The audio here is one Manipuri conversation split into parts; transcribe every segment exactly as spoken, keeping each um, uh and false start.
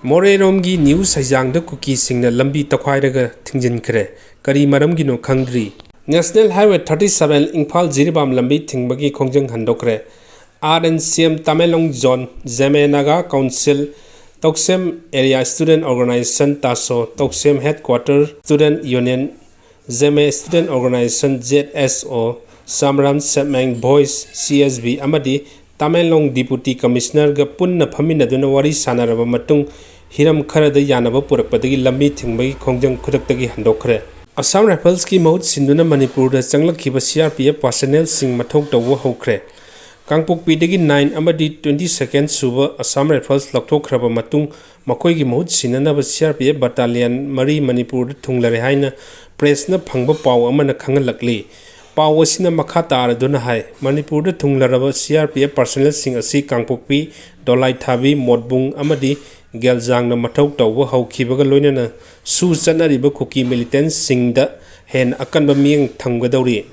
ꯃꯣꯔꯦꯔꯣꯝꯒꯤ ꯅ꯭ꯌꯨ ꯁꯩꯖꯥꯡꯗ ꯀꯨꯀꯤꯁꯤꯡꯅ ꯂꯝꯕꯤ ꯇꯧꯈꯥꯏꯔꯒ ꯊꯤꯡꯖꯤꯟꯈ꯭ꯔꯦ꯫ ꯀꯔꯤ ꯃꯔꯝꯒꯤꯅꯣ ꯈꯪꯗ꯭ꯔꯤ꯫ National Highway thirty seven Imphal Jiribam ꯂꯝꯕꯤ ꯊꯤꯡꯕꯒꯤ ꯈꯣꯡꯖꯪ ꯍꯟꯗꯣꯛꯈ꯭ꯔꯦ꯫ R N C M Tamenglong Zone, Zeme Naga Council, Toksem Area Student Organization, TASO, Toksem Headquarter Student Union, Zeme Student Organization, Z S O, Samram Semeng Boys, C S B, ꯑꯃꯗꯤ ꯇꯥꯃꯦꯡꯂꯣꯡ Deputy Commissionerꯒ ꯄꯨꯟꯅ ꯐꯝꯃꯤꯟꯅꯗꯨꯅ ꯋꯥꯔꯤ ꯁꯥꯟꯅꯔꯕ ꯃꯇꯨꯡ, ꯍꯤꯔꯝ ꯈꯔꯗ ꯌꯥꯅꯕ ꯄꯨꯔꯛꯄꯗꯒꯤ ꯂꯝꯕꯤ ꯊꯤꯡꯕꯒꯤ ꯈꯣꯡꯖꯪ ꯈꯨꯗꯛꯇꯒꯤ ꯍꯟꯗꯣꯛꯈ꯭ꯔꯦ꯫ Assam Riflesꯀꯤ ꯃꯍꯨꯠ ꯁꯤꯟꯗꯨꯅ ꯃꯅꯤꯄꯨꯔꯗ ꯆꯪꯂꯛꯈꯤꯕ C R P F personnelꯁꯤꯡ ꯃꯊꯧ ꯇꯧꯕ ꯍꯧꯈ꯭ꯔꯦ꯫ ꯀꯥꯡꯄꯣꯛꯄꯤꯗꯒꯤ nine ꯑꯃꯗꯤ twenty second ꯁꯨꯕ Assam Rifles ꯂꯧꯊꯣꯛꯈ꯭ꯔꯕ ꯃꯇꯨꯡ, ꯃꯈꯣꯏꯒꯤ ꯃꯍꯨꯠ ꯁꯤꯟꯅꯅꯕ C R P F battalion ꯃꯔꯤ ꯃꯅꯤꯄꯨꯔꯗ ꯊꯨꯡꯂꯔꯦ ꯍꯥꯏꯅ pressꯅ ꯐꯪꯕ ꯄꯥꯎ ꯑꯃꯅ ꯈꯪꯍꯜꯂꯛꯂꯤ꯫ ꯄꯥꯎ ꯑꯁꯤꯅ ꯃꯈꯥ ꯇꯥꯔꯗꯨꯅ ꯍꯥꯏ, ꯃꯅꯤꯄꯨꯔꯗ ꯊꯨꯡꯂꯔꯕ C R P F personnelꯁꯤꯡ ꯑꯁꯤ ꯀꯥꯡꯄꯣꯛꯄꯤ, ꯗꯣꯂꯥꯏꯊꯥꯕꯤ, ꯃꯣꯠꯕꯨꯡ ꯑꯃꯗꯤ ꯒꯦꯜꯖꯥꯡꯅ ꯃꯊꯧ ꯇꯧꯕ ꯍꯧꯈꯤꯕꯒ ꯂꯣꯏꯅꯅ ꯁꯨ ꯆꯠꯅꯔꯤꯕ ꯀꯨꯀꯤ militantꯁꯤꯡꯗ ꯍꯦꯟꯅ ꯑꯀꯟꯕ ꯃꯤꯠꯌꯦꯡ ꯊꯝꯒꯗꯧꯔꯤ꯫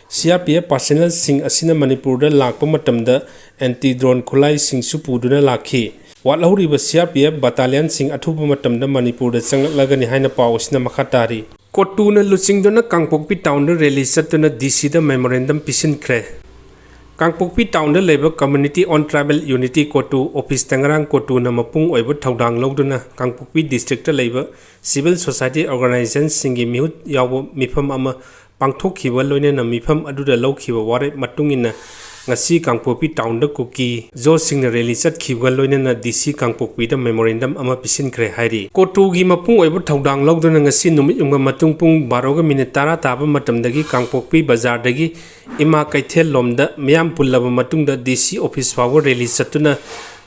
C R P F personnelꯁꯤꯡ ꯑꯁꯤꯅ ꯃꯅꯤꯄꯨꯔꯗ ꯂꯥꯛꯄ ꯃꯇꯝꯗ anti drone ꯈꯨꯠꯂꯥꯏꯁꯤꯡꯁꯨ ꯄꯨꯗꯨꯅ ꯂꯥꯛꯈꯤ꯫ ꯋꯥꯠꯍꯧꯔꯤꯕ C R P F battalionꯁꯤꯡ ꯑꯊꯨꯕ ꯃꯇꯝꯗ ꯃꯅꯤꯄꯨꯔꯗ ꯆꯪꯂꯛꯂꯒꯅꯤ ꯍꯥꯏꯅ ꯄꯥꯎ ꯑꯁꯤꯅ ꯃꯈꯥ ꯇꯥꯔꯤ꯫ ꯀꯣꯇꯨꯅ ꯂꯨꯆꯤꯡꯗꯨꯅ ꯀꯥꯡꯄꯣꯛꯄꯤ townꯗ rally ꯆꯠꯇꯨꯅ D Cꯗ memorandum ꯄꯤꯁꯤꯟꯈ꯭ꯔꯦ꯫ ꯀꯥꯡꯄꯣꯛꯄꯤ townꯗ ꯂꯩꯕ Committee on Tribal Unity, COTU officeꯇ ꯉꯔꯥꯡ ꯀꯣꯇꯨꯅ ꯃꯄꯨꯡ ꯑꯣꯏꯕ ꯊꯧꯗꯥꯡ ꯂꯧꯗꯨꯅ ꯀꯥꯡꯄꯣꯛꯄꯤ districtꯇ ꯂꯩꯕ civil society organizationꯁꯤꯡꯒꯤ ꯃꯤꯍꯨꯠ ꯌꯥꯎꯕ ꯃꯤꯐꯝ ꯑꯃ ꯄꯥꯡꯊꯣꯛꯈꯤꯕ ꯂꯣꯏꯅꯅ ꯃꯤꯐꯝ ꯑꯗꯨꯗ ꯂꯧꯈꯤꯕ ꯋꯥꯔꯦꯞ ꯃꯇꯨꯡ ꯏꯟꯅ ꯉꯁꯤ ꯀꯥꯡꯄꯣꯛꯄꯤ townꯗ ꯀꯨꯀꯤ ꯖꯣꯁꯤꯡꯅ rally ꯆꯠꯈꯤꯕꯒ ꯂꯣꯏꯅꯅ D C ꯀꯥꯡꯄꯣꯛꯄꯤꯗ memorandum ꯑꯃ ꯄꯤꯁꯤꯟꯈ꯭ꯔꯦ ꯍꯥꯏꯔꯤ꯫ ꯀꯣꯇꯨꯒꯤ ꯃꯄꯨꯡ ꯑꯣꯏꯕ ꯊꯧꯗꯥꯡ ꯂꯧꯗꯨꯅ ꯉꯁꯤ ꯅꯨꯃꯤꯠ ꯌꯨꯡꯕ ꯃꯇꯨꯡ ꯄꯨꯡ ꯕꯥꯔꯣꯒ minute ꯇꯔꯥ ꯇꯥꯕ ꯃꯇꯝꯗꯒꯤ ꯀꯥꯡꯄꯣꯛꯄꯤ ꯕꯖꯥꯔꯗꯒꯤ ꯏꯃꯥ ꯀꯩꯊꯦꯜ ꯂꯣꯝꯗ ꯃꯤꯌꯥꯝ ꯄꯨꯜꯂꯕ ꯃꯇꯨꯡꯗ D C office ꯐꯥꯎꯕ rally ꯆꯠꯇꯨꯅ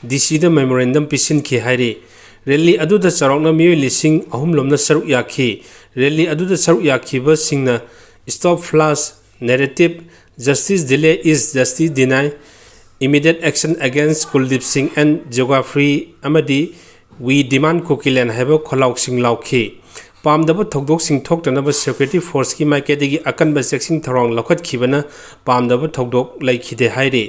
D Cꯗ memorandum ꯄꯤꯁꯤꯟꯈꯤ ꯍꯥꯏꯔꯤ꯫ Rally ꯑꯗꯨꯗ ꯆꯥꯎꯔꯥꯛꯅ ꯃꯤꯑꯣꯏ ꯂꯤꯁꯤꯡ ꯑꯍꯨꯝ ꯂꯣꯝꯅ ꯁꯔꯨꯛ ꯌꯥꯈꯤ꯫ Rally ꯑꯗꯨꯗ ꯁꯔꯨꯛ ꯌꯥꯈꯤꯕꯁꯤꯡꯅ Stop Flush Narrative, Justice Delay is Justice Deny, Immediate Action Against Kuldeep Singh and Geoffrey ꯑꯃꯗꯤ We Demand Kukiland ꯍꯥꯏꯕ ꯈꯣꯜꯂꯥꯎꯁꯤꯡ ꯂꯥꯎꯈꯤ꯫ ꯄꯥꯝꯗꯕ ꯊꯧꯗꯣꯛꯁꯤꯡ ꯊꯣꯛꯇꯅꯕ security forceꯀꯤ ꯃꯥꯏꯀꯩꯗꯒꯤ ꯑꯀꯟꯕ ꯆꯦꯛꯁꯤꯟ ꯊꯧꯔꯥꯡ ꯂꯧꯈꯠꯈꯤꯕꯅ ꯄꯥꯝꯗꯕ ꯊꯧꯗꯣꯛ ꯂꯩꯈꯤꯗꯦ ꯍꯥꯏꯔꯤ꯫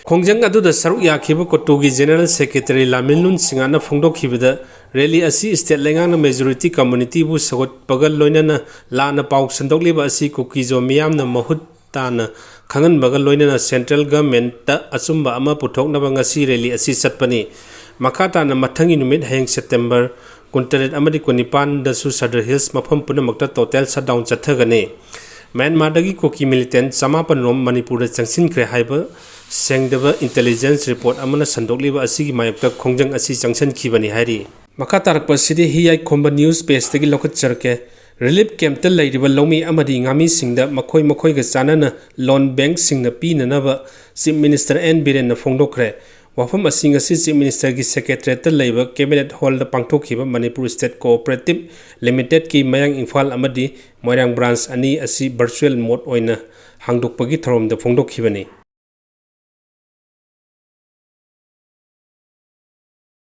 ꯈꯣꯡꯖꯪ ꯑꯗꯨꯗ ꯁꯔꯨꯛ ꯌꯥꯈꯤꯕ ꯀꯣꯇꯨꯒꯤ General Secretary ꯂꯥꯃꯤꯟꯂꯨꯟ ꯁꯤꯡꯍꯅ ꯐꯣꯡꯗꯣꯛꯈꯤꯕꯗ, rally ꯑꯁꯤ state ꯂꯩꯉꯥꯛꯅ majority communityꯕꯨ ꯁꯧꯒꯠꯄꯒ ꯂꯣꯏꯅꯅ ꯂꯥꯟꯅ ꯄꯥꯎ ꯁꯟꯗꯣꯛꯂꯤꯕ ꯑꯁꯤ ꯀꯨꯀꯤꯖꯣ ꯃꯤꯌꯥꯝꯅ ꯃꯍꯨꯠ ꯇꯥꯅ ꯈꯪꯍꯟꯕꯒ ꯂꯣꯏꯅꯅ central governmentꯇ ꯑꯆꯨꯝꯕ ꯑꯃ ꯄꯨꯊꯣꯛꯅꯕ ꯉꯁꯤ rally ꯑꯁꯤ ꯆꯠꯄꯅꯤ꯫ ꯃꯈꯥ ꯇꯥꯅ ꯃꯊꯪꯒꯤ ꯅꯨꯃꯤꯠ, ꯍꯌꯦꯡ September ꯀꯨꯟꯇꯔꯦꯠ ꯑꯃꯗꯤ ꯀꯨꯟꯅꯤꯄꯥꯟꯗꯁꯨ Sadar Hills ꯃꯐꯝ ꯄꯨꯝꯅꯃꯛꯇ total shutdown ꯆꯠꯊꯒꯅꯤ꯫ ꯃ꯭ꯌꯥꯟꯃꯥꯔꯗꯒꯤ ꯀꯨꯀꯤ militant ꯆꯃꯥꯄꯟ ꯔꯣꯝ ꯃꯅꯤꯄꯨꯔꯗ ꯆꯪꯁꯤꯟꯈ꯭ꯔꯦ ꯍꯥꯏꯕ ꯁꯦꯡꯗꯕ intelligence report ꯑꯃꯅ ꯁꯟꯗꯣꯛꯂꯤꯕ ꯑꯁꯤꯒꯤ ꯃꯥꯌꯣꯛꯇ ꯈꯣꯡꯖꯪ ꯑꯁꯤ ꯆꯪꯁꯤꯟꯈꯤꯕꯅꯤ ꯍꯥꯏꯔꯤ꯫ ꯃꯈꯥ ꯇꯥꯔꯛꯄ ꯑꯁꯤꯗꯤ ꯍꯤꯌꯥꯏꯈꯣꯝꯕ news pageꯇꯒꯤ ꯂꯧꯈꯠꯆꯔꯛꯀꯦ꯫ Relief campꯇ ꯂꯩꯔꯤꯕ ꯂꯧꯃꯤ ꯑꯃꯗꯤ ꯉꯥꯃꯤꯁꯤꯡꯗ ꯃꯈꯣꯏ ꯃꯈꯣꯏꯒ ꯆꯥꯟꯅꯅ loan bankꯁꯤꯡꯅ ꯄꯤꯅꯅꯕ Chief Minister N ꯕꯤꯔꯦꯟꯅ ꯐꯣꯡꯗꯣꯛꯈ꯭ꯔꯦ꯫ ꯋꯥꯐꯝ ꯑꯁꯤ ꯉꯁꯤ Chief Ministerꯒꯤ Secretariatꯇ ꯂꯩꯕ Cabinet Hallꯗ ꯄꯥꯡꯊꯣꯛꯈꯤꯕ Manipur State Cooperative Limitedꯀꯤ ꯃꯌꯥꯡ ꯏꯝꯐꯥꯜ ꯑꯃꯗꯤ ꯃꯣꯏꯔꯥꯡ branch ꯑꯅꯤ ꯑꯁꯤ virtual mode ꯑꯣꯏꯅ ꯍꯥꯡꯗꯣꯛꯄꯒꯤ ꯊꯧꯔꯝꯗ ꯐꯣꯡꯗꯣꯛꯈꯤꯕꯅꯤ꯫